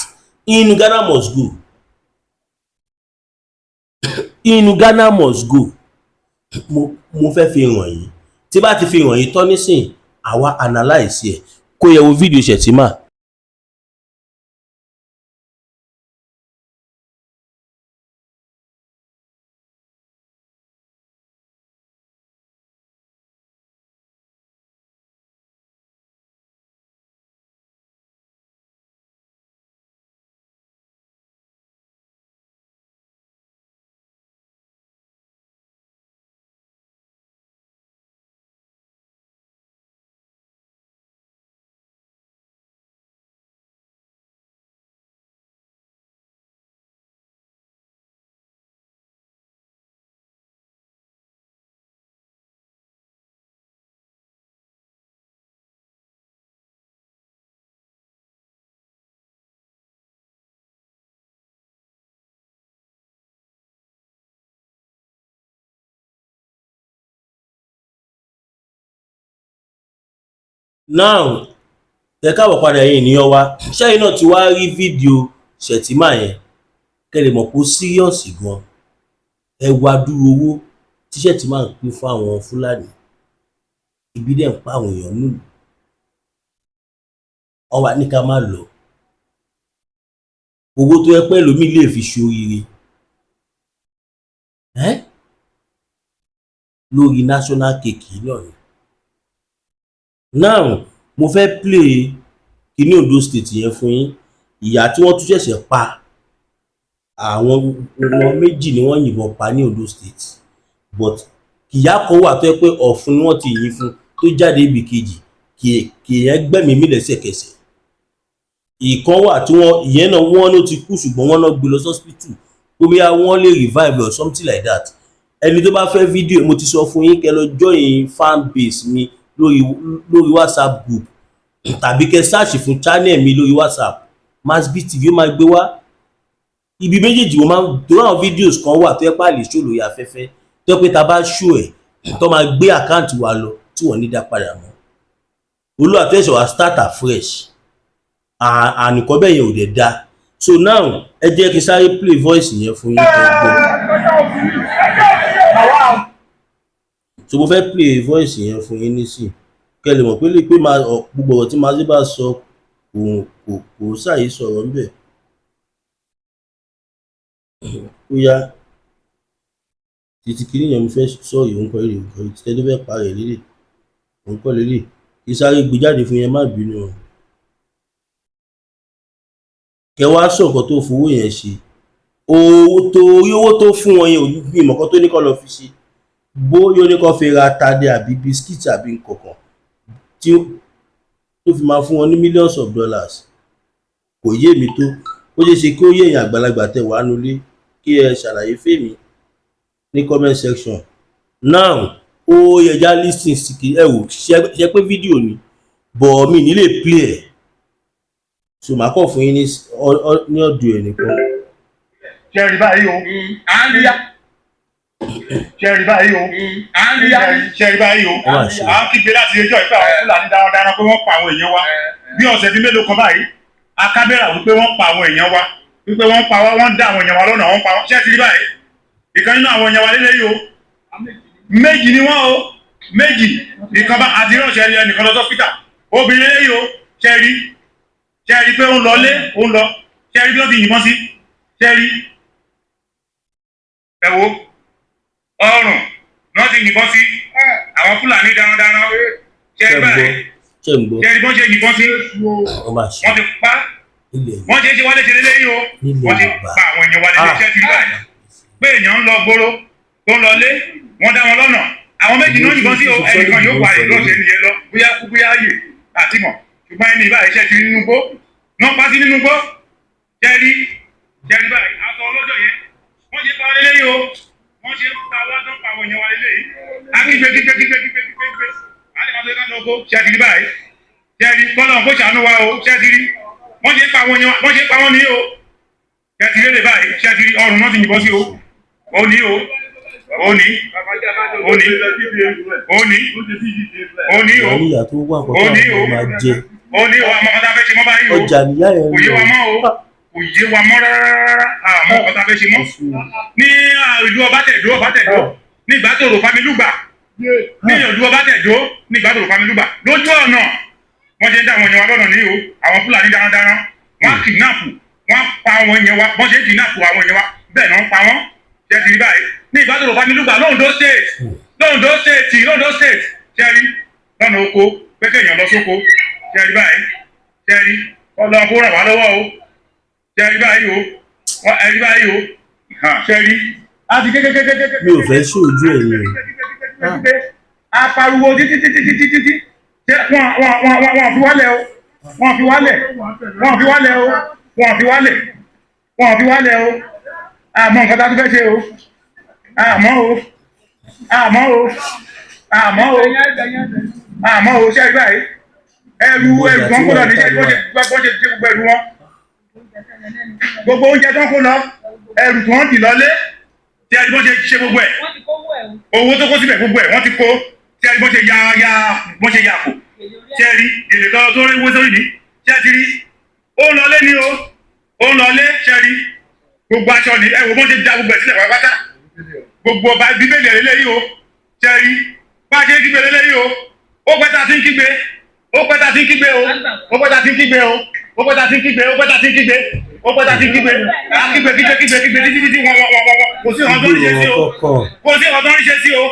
in Ghana must go, in Ghana must go. Mo fẹ́ fi hàn yín. Tí bá ti fi hàn yín tán nísìn, àwa analyse ẹ̀ kó yẹ wo fídíò Shettima. Now, ẹ káàbọ̀ padà, ẹ̀yin ènìyàn wa. Ṣẹ́yìn náà ti wá rí fídíò Shettima yẹn, kẹ́ lè mọ̀ pé ó serious gan. Ẹ wá dúró, owó tí Shettima ń pín fún àwọn Fúlàní, ibi dẹ̀ ń pa àwọn èèyàn nílùú, wọ́n wá ní ká má lọ. Owó tó yẹ pé ẹlòmíì lè fi ṣoríire ẹ́ lórí national cake yìí náà ni. Now, mo fẹ́ play kíní Ondo State yẹn fún yín, ìyá tí wọ́n tún ṣẹ̀ṣẹ̀ pa. Àwọn wọn méjì ni wọ́n yìnbọn pa ní Ondo State, but ìyá kan wà tó yẹ pé ọ̀fun ni wọ́n ti yìn fún tó jáde ibì kejì, kì í gbẹ̀mí mì lẹ́sẹ̀kẹsẹ̀. Ìkan wà tí wọ́n, ìyẹn náà wọ́n ló ti kú, ṣùgbọ́n wọ́n náà gbé lọ hospital pé bóyá wọ́n lè revive or something like that. Ẹni tó bá fẹ́ fídíò, mo ti sọ fún yín, kẹ́ lọ join fan base mi lórí WhatsApp group, tàbí kẹ́ search fún channel mi lórí WhatsApp, Masbi TV, ó máa gbé wá. Ibi méjèèjì mo máa ń torí àwọn videos kan wà tó yẹ pé a lè show lórí afẹ́fẹ́, tó yẹ pé tá a bá show ẹ̀, tó máa gbé account wa lọ tí wọ́n ní dá padà mọ́. Olúwa tó ẹ̀ṣẹ̀ wá start afresh, ànìkọ́ bẹ́ẹ̀ yẹn ò dẹ̀ da. So now, ẹ jẹ́ kí n sáré play voice yẹn fún yín kẹ́ gbọ́. So mo fẹ́ play voice yẹn fún yín nísìn, kẹ́ lè mọ̀ pé lè pé máa gbogbo ọ̀rọ̀ tí Masbi bá sọ, kò ṣàyè sọ̀rọ̀ ńbẹ̀. Ó yá, títí kìíní yẹn mo fẹ́ sọ̀rọ̀. Òun kọ́ lélẹ̀, òun kọ́ títí tó fẹ́ pa rẹ̀ lélẹ̀, òun kọ́ lélẹ̀. Kí sáré gbé jáde fún yẹn, má bínú o. Kẹ wá sọ nǹkan tó fowó yẹn ṣe. Owó torí owó tó fún wọn yẹn, ò ní ìmọ̀ kan tó ní kó lọ fi ṣe, bóyá ó ní kó fi ra ata àbí biscuit àbí nǹkan kan tí tó fi máa fún wọn ní millions of dollars, kò yé mi tó. Ó ṣeé ṣe kí ó yé èèyàn àgbàlagbà tẹ wàá nulẹ̀, kí ẹ ṣàlàyé fèmí ní comment section. Now, ó yẹ já listen sí kí ẹ wò ṣe pé fídíò ni, but mi ní lè play ẹ̀, so màá kàn fún yín ní ọ̀dọ̀ ẹ̀ nìkan. Ṣe rí báyìí o? À ń rí. Ṣe rí báyìí o? À ń rí. Ṣe rí báyìí o? Ó mà ṣe. À ń kígbe láti ẹjọ́ ìpè àwọn Fúlàní darandaran pé wọ́n pa àwọn èèyàn wa. Bí ọ̀sẹ̀ bíi mélòó kan báyìí, a kábẹ́rà wípé wọ́n pa àwọn èèyàn wa, wípé wọ́n pa wá, wọ́n dá àwọn èèyàn wa lọ́nà, wọ́n pa wọ́n. Ṣé ti rí báyìí? Ìkan nínú àwọn èèyàn wa lélẹ́yìí o. Méjì ni wọ́n o, méjì. Ìkan bá àti ìránṣẹ́ ẹnìkan lọ sọ́spítà. Obìnrin lélẹ́yìí o. Ṣe rí? Ṣe rí pé ó ń lọ lé, ó ń lọ? Ṣe rí bí wọ́n ti yìnbọn sí? Ṣe rí? Ẹ wo ọrùn ni wọ́n ti yìnbọn sí, àwọn Fúlàní darandaran. Ṣe Ṣe rí ń gbọ́? báyìí? Ṣe ń gbọ́? Ṣe rí bọ́n ṣe yìnbọn sí? Ó mà ṣe. Wọ́n ti pa. Ilẹ̀ Wọ́n ṣe é ṣe wálé ṣe lélẹ́yìí o. Nílẹ̀ Wọ́n ti Yorùbá. pa àwọn èèyàn wálé. Ṣe ti rí báyìí pé èèyàn ń lọ gbóró tó ń lọ lé, wọ́n dá wọn lọ́nà? Àwọn méjì náà yìnbọn sí o. Ẹnìkan yóò pa ìlú ọ̀sẹ̀ nìyẹn lọ, bóyá kú bóyá yè àti mọ̀. Ṣùgbọ́n ẹni ìbáyìí, ṣe ti rí nínú gbó náà pa sí nínú gbó? Ṣe rí? Ṣe rí báyìí? Aṣọ ọlọ́jọ́ yẹn, wọ́n ṣe pa wá lélẹ́yìí o. Wọ́n ṣe pa wá tó pa àwọn èèyàn wa lélẹ́yìí. Akígbe kígbe kígbe kígbe kígbe kígbe á lè máa sọ ká lọ́kọ́. Ṣe ti rí báyìí? Ṣe rí? Kọ́lọ̀ kó ṣàánú wa o. Ṣe ti rí? Wọ́n ṣe pa àwọn èèyàn wa, wọ́n ṣe pa wọ́n ní o. Ṣe ti rí lè báyìí? Ṣe ti rí? Ọrùn náà ti yìnbọn sí o. Ó ní o, ó ní, ó ní, ó ní, ó ní o. Ìyá níyà tó wà nǹkan Ó ní tó o. àwọn máa jẹ. Ó ní o. Àmọ́ ọ̀tá fẹ́ ṣe mọ́ báyìí o. Ọjà níyà yẹn Kò yé wa mọ́ o, kò yé wa mọ́ rárá. Àmọ́ ọ̀tá fẹ́ ṣe mọ́ ní ìlú Ọbátẹ̀dó, Ọbátẹ̀dó ní Ìgbàtòrò Familúgbà, ní ìlú Ọbátẹ̀dó ní Ìgbàtòrò Familúgbà, lójú ọ̀nà, wọ́n ṣe ń dá àwọn èèyàn wa lọ́nà ní o. Àwọn Fúlàní darandaran, wọ́n á kidnap, wọ́n á pa àwọn èèyàn wa. Wọ́n ṣe ń kidnap àwọn èèyàn wa, bẹ́ẹ̀ náà ń pa wọ́n. Ṣe ti rí báyìí? Ní Ìgbàtòrò Familúgbà, l'Ondo State, l'Ondo State, l'Ondo State. Ṣe rí lọ́nà oko pé kéèyàn lọ sóko? Ṣe rí báyìí? Ṣe rí? Ọlọ́run kó ràn wá lọ́wọ́ o. Ṣe rí báyìí o? Wọ́n ẹ rí báyìí o? Ṣe rí? A ti kékékékékéké. Mi ò fẹ́ ṣojú ẹ̀yìn o. A pariwo títí títí títí títí. Ṣé wọn fi wálẹ̀ o? Wọn fi wálẹ̀, wọn fi wálẹ̀ o, wọn fi wálẹ̀, wọn fi wálẹ̀ o. Àmọ́ nǹkan tá a tún fẹ́ ṣe o, àmọ́ o, àmọ́ o, àmọ́ o, àmọ́ o. Ṣe rí báyìí? Ẹrù tó ń kó lọ ní ṣe bọ́n ṣe gbogbo ẹrù wọn, gbogbo oúnjẹ tó ń kó lọ, ẹrù tó ń dì lọlé, tí a rí bọ́n ṣe ṣe gbogbo ẹ̀. Wọ́n ti kówó ẹ̀ o. Owó tó kó síbẹ̀, gbogbo ẹ̀ wọ́n ti kó. Tí a rí bọ́n ṣe ya ya, bọ́n ṣe ya kò. Ṣé ẹ rí gèlè kan tó rí wé sórí mi? Ṣé ẹ ti rí? Ó ń lọlé ni o, ó ń lọlé. Ṣé ẹ rí gbogbo aṣọ ni? Ẹ wò bó ṣe da gbogbo ẹ̀ sílẹ̀ pátápátá, gbogbo ọba Bíbélì ẹ̀ lélẹ́yìí o. Ṣé ẹ rí bá a ṣe ń kígbe lélẹ́yìí o? Ó pẹ́ tá a ti ń kígbe, ó pẹ́ tá a ti ń kígbe o, ó pẹ́ tá a ti ń kígbe o, ó pẹ́ tá a ti ń kígbe, ó pẹ́ tá a ti ń kígbe, ó pẹ́ tá a ti ń kígbe. A kígbe, kígbe, kígbe, kígbe títí títí. Wọn wọn wọn wọn kò sí ọ̀dọ́ ní ṣe sí o, kò sí ọ̀dọ́ ní ṣe sí o,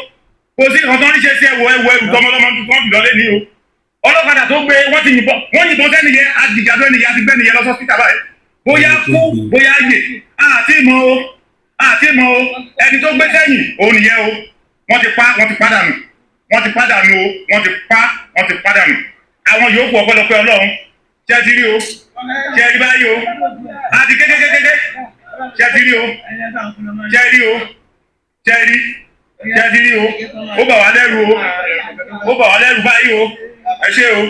kò sí ọ̀dọ́ ní ṣe sí. Ẹ̀wọ̀ ẹ̀wọ̀ ẹ̀rù tọmọlọmọ tó kọ́ lọ́lé ní o. Ọlọ́kadà tó gbé, wọ́n ti yìnbọn, wọ́n yìnbọn sẹ́ni yẹn, àdìgàdọ́ ẹni yẹn àti gbẹ́ni yẹn lọ sọ́sítà báyìí. Bóyá kú, bóyá yè, àti mọ̀ o, àti mọ̀ o. Ẹni tó gbé sẹ́yìn òun nìyẹn o. Wọ́n ti pa, wọ́n ti padànù, wọ́n ti padànù o, wọ́n ti pa, wọ́n ti padànù. Àwọn yòókù, ọpẹ́lọpẹ́ Ọlọ́run. Ṣé ti rí o? Ṣé rí báyìí o? Àti kékékékéké. Ṣé ti rí o? Ṣé rí o? Ṣé rí? Ṣé ti rí o? Ó bà wá lẹ́rù o, ó bà wá lẹ́rù báyìí o. Ẹ ṣé o.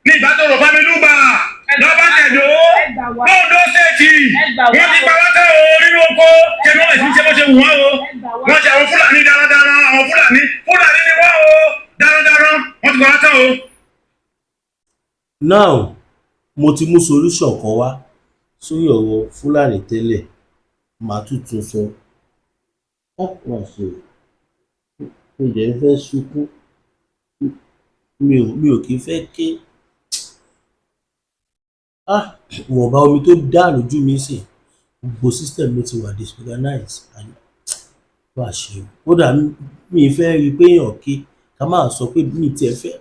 Ní ìbátòrò fámilúbà lọ́ba tẹ̀dó lóńdó ṣèètì, wọ́n ti pa wá tẹ́ o nínú oko. Ṣé ni wọ́n lè fi ṣe bó ṣe wù wọ́n o? Wọ́n ṣe àwọn Fúlàní darandaran, àwọn Fúlàní, Fúlàní ni wọ́n o, darandaran. Wọ́n ti pa wá tẹ́ o. Now, mo ti mú solution kan wá sórí ọ̀rọ̀ Fúlàní tẹ́lẹ̀, màá tún tún sọ. Ó mà ṣe o, mo dẹ̀ fẹ́ sunkún. Mi ò kí ń fẹ́ ké. Ah, ìwọ̀nba omi tó dà lójú mi sìn, gbogbo system mi ti wà disorganized and ó mà ṣe o. Kódà mi ì fẹ́ rí i pé èèyàn ké, ká má sọ pé mi tiẹ̀ fẹ́.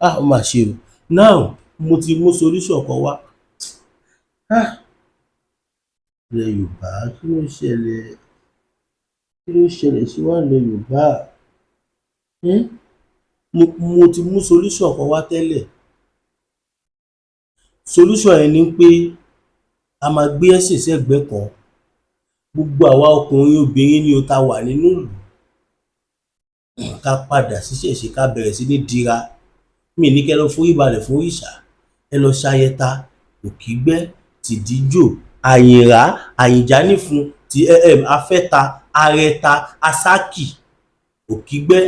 Ah, ó mà ṣe o. Now, mo ti mú solution kan wá. Ah, ilẹ̀ Yorùbá, kí ló ń ṣẹlẹ̀? Kí ló ń ṣẹlẹ̀ sí wa nílẹ̀ Yorùbá? Mo ti mú solution kan wá tẹ́lẹ̀. Solution yẹn ni pé a máa gbé ẹ̀sìn sẹ́gbẹ̀ẹ́ kan. Gbogbo àwa ọkùnrin, obìnrin ni o, ta wà nínú ìlú, ká padà síṣẹ̀ṣe, ká bẹ̀rẹ̀ sí ní dira. Mi ní kẹ́ lọ forí balẹ̀ fún òrìṣà. Ẹ lọ ṣayẹta, òkígbẹ́, tìdíjò, àyìnrá, àyìnjánífun, ti afẹ́ta, arẹta, asákì, òkígbẹ́,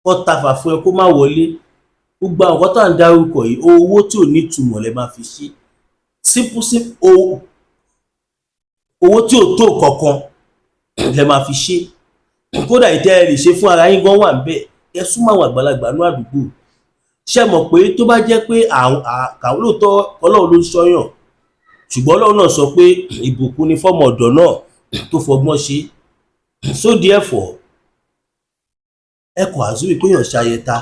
kọ́ tafà fún ẹ kó má wọlé. Gbogbo àwọn nǹkan tá à ń dárúkọ yìí, owó tí ò ní ìtumọ̀ lẹ máa fi ṣe. Simple simple owó tí ò tó kankan lẹ máa fi ṣe. Kódà ìtẹ́ ẹ lè ṣe fún ara yín gan wà níbẹ̀. Ẹ súnmọ́ àwọn àgbàlagbà ní àdúgbò. Ṣé mọ̀ pé tó bá jẹ́ pé àwọn lóòótọ́ Ọlọ́run ló ń ṣọ́yàn, ṣùgbọ́n Ọlọ́run náà sọ pé ìbùkún ni fọ́mọ ọ̀dọ̀ náà tó fọgbọ́n ṣe. So therefore, ẹ kò àzúrì pé èèyàn ṣe ayẹta,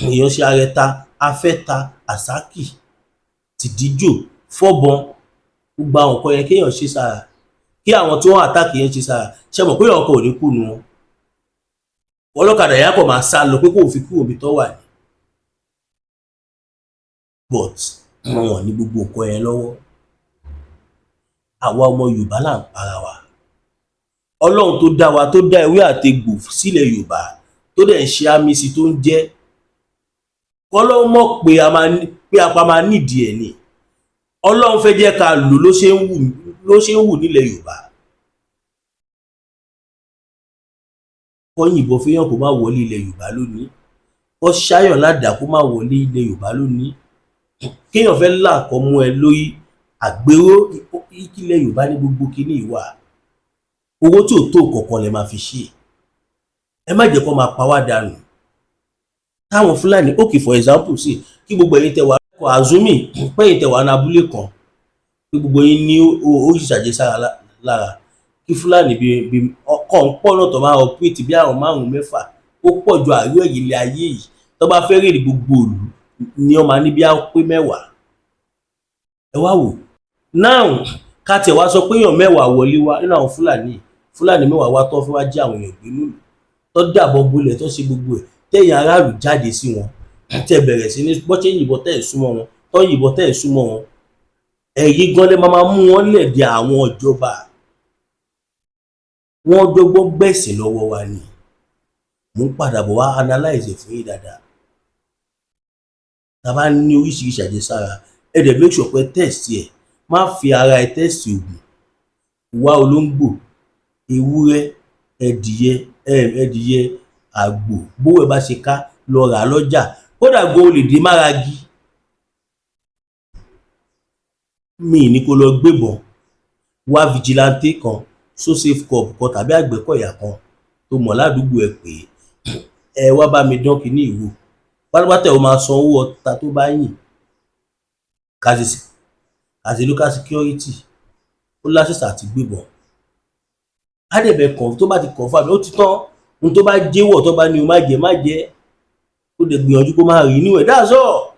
èèyàn ṣe arẹta, afẹ́ta, àsákì, tìdíjò, fọ́bọn, gbogbo àwọn nǹkan yẹn kéèyàn ṣe sára, kí àwọn tí wọ́n attack yẹn ṣe sára. Ṣe mọ̀ pé èèyàn kan ò ní kú nu wọn? Ọlọ́kadà yẹn á kàn máa sá lọ pé kóun fi kúrò níbi tó wà ní, but wọn ò ní gbogbo nǹkan yẹn lọ́wọ́. Àwa ọmọ Yorùbá là ń para wa. Ọlọ́run tó dá wa, tó dá ewé àtegbò sílẹ̀ Yorùbá, tó dẹ̀ ń ṣe àmì sí tó ń jẹ́ kọ́lọ́run mọ̀ pé a máa pé apá máa nídìí ẹ̀ ni. Ọlọ́run fẹ́ jẹ́ ká lò ló ṣe ń wù nílẹ̀ Yorùbá. Kọ́ yìnbọn fẹ́yàn kó má wọlé ilẹ̀ Yorùbá lónìí, kọ́ ṣáyàn ládàá kó má wọlé ilẹ̀ Yorùbá lónìí, kéèyàn fẹ́ là kọ́ mú ẹ lórí àgbéró ilẹ̀ Yorùbá ní gbogbo kíní ìwà. Owó tí ò tó kọ̀ọ̀kan lè máa fi ṣe. Ẹ má jẹ́ kó máa pa wá dànù táwọn Fúlàní. Okay, for example, sí kí gbogbo ẹ̀yin tẹ́ wà kọ azumi pé ẹ̀yin tẹ́ wà ní abúlé kan, pé gbogbo yín ní oríṣiríṣi àjẹsára lára, kí Fúlàní bí ọkọ̀ ń pọ̀ náà tó máa operate bí àwọn márùn-ún mẹ́fà, ó pọ̀ ju àárẹ̀ ilé ayé yìí, tó bá fẹ́ rèé gbogbo ìlú ni wọ́n máa ní bí á pé 10. Ẹ wá wò now, ká tiẹ̀ wá sọ pé èèyàn 10 wọlé wá nínú àwọn Fúlàní. Fúlàní 10 wá tó fẹ́ wá jí àwọn èèyàn gbé nílùú, tó dàbọ̀ bolẹ̀, tó ṣe gbogbo ẹ̀, tẹ̀yìn aráàlú jáde sí wọn, tẹ̀ bẹ̀rẹ̀ sí ní bọ́ ṣe ń yìnbọn, tẹ̀ ń súnmọ́ wọn, tó ń yìnbọn, tẹ̀ ń súnmọ́ wọn, ẹ̀yin gan lẹ́ máa mú wọn lẹ̀ di àwọn ìjọba. Wọ́n dọ́gbọ́n gbẹ̀sìn lọ́wọ́ wa ni. Mò ń padà bọ̀ wá analyze ẹ̀ fún yín dáadáa. Tá a bá ní oríṣiríṣi àjẹsára, ẹ dẹ̀ make sure pé test ẹ̀. Má fi ara ẹ test oògùn. Wá olóńgbò, ewúrẹ́, ẹdìyẹ, ẹdìyẹ, àgbò, bówó ẹ bá ṣe ká. Lọ rà á lọ́jà, kódà gan o lè dé máragi. Mi ní kó lọ gbébọn wá. Vigilante kan, so safe corps kan tàbí Àgbẹ̀kọ̀yà kan tó mọ̀ ládùúgbò ẹ pé ẹ wá bá mi dán kínní ìwò pátápátá. Ẹ ó máa san owó ọta tó bá yìn kàṣí. Local security ó láṣẹṣẹ àti gbébọn á dẹ̀ bẹ̀ kàn. Tó bá ti confirm, ó ti tán. Ohun tó bá jẹ́wọ̀, tó bá ní o má jẹ, má jẹ. Ó dẹ̀ gbìyànjú kó má rí inú ẹ̀. That's all.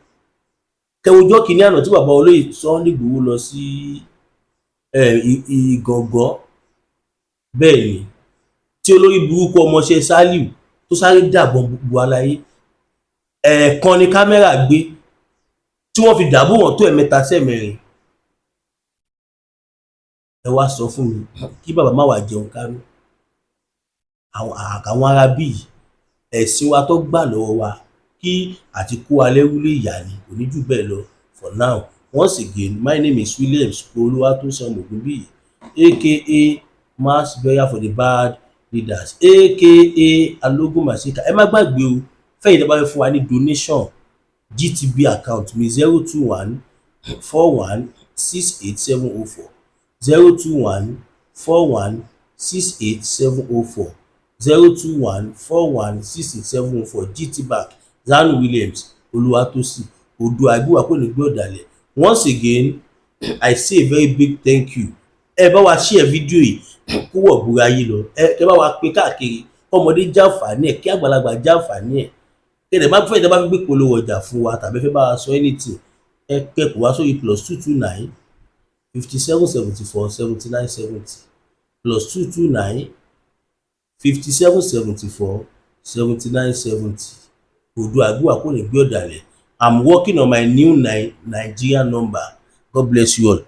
Kẹwòjọ́ kìíní àná tí bàbá olóyè Sunday Igboho lọ sí Ìgàngán, bẹ́ẹ̀ ni tí olórí burúkú ọmọọṣẹ́ Saliu tó sáré dàbọn bu aláyé. Ẹ̀ẹ̀kan ni kámẹ́rà gbé tí wọ́n fi dàbò wọ́n tó ẹ̀mẹ́ta sẹ́mẹ̀rin. Ẹ wá sọ fún mi kí bàbá má wàá jẹun kánú. Àwọn ará bíi ẹ̀sìn wa tó gbà lọ́wọ́ wa kí àti kó wa lẹ́rú lè yà ni, kò ní jù bẹ́ẹ̀ lọ for now. Once again, my name is Williams Olúwatósàn Ògúnbíyì, aka Mass Burial for the Bad Leaders, aka Alógún Masika. Ẹ má gbàgbé o, fẹ́yìn tó bá fẹ́ fún wa ní donation, GTB account mi, 0214168704, 0214168704, 0214168704, GT Bank, Zanu Williams Olúwatósìn. Odò àgbéwà kò ní gbé ọ̀dàlẹ̀. Once again, I say a very big thank you. Ẹ bá wa share fídíò yìí kó wọ̀ búra yìí lọ. Ẹ bá wa pín káàkiri, kọ́mọdé jàǹfààní ẹ̀, kí àgbàlagbà jàǹfààní ẹ̀. Kẹ́dẹ̀ má fẹ́ tẹ́ bá fi gbé polówó ọjà fún wa tàbí fẹ́ bá wa sọ anything, ẹ kẹ́kọ̀ọ́ wá sórí +229 57 74 79 70, +229 57 74 79 70. Odò àgbéwà kò ní gbé ọ̀dàlẹ̀. I'm working on my new Nigeria number. God bless you all.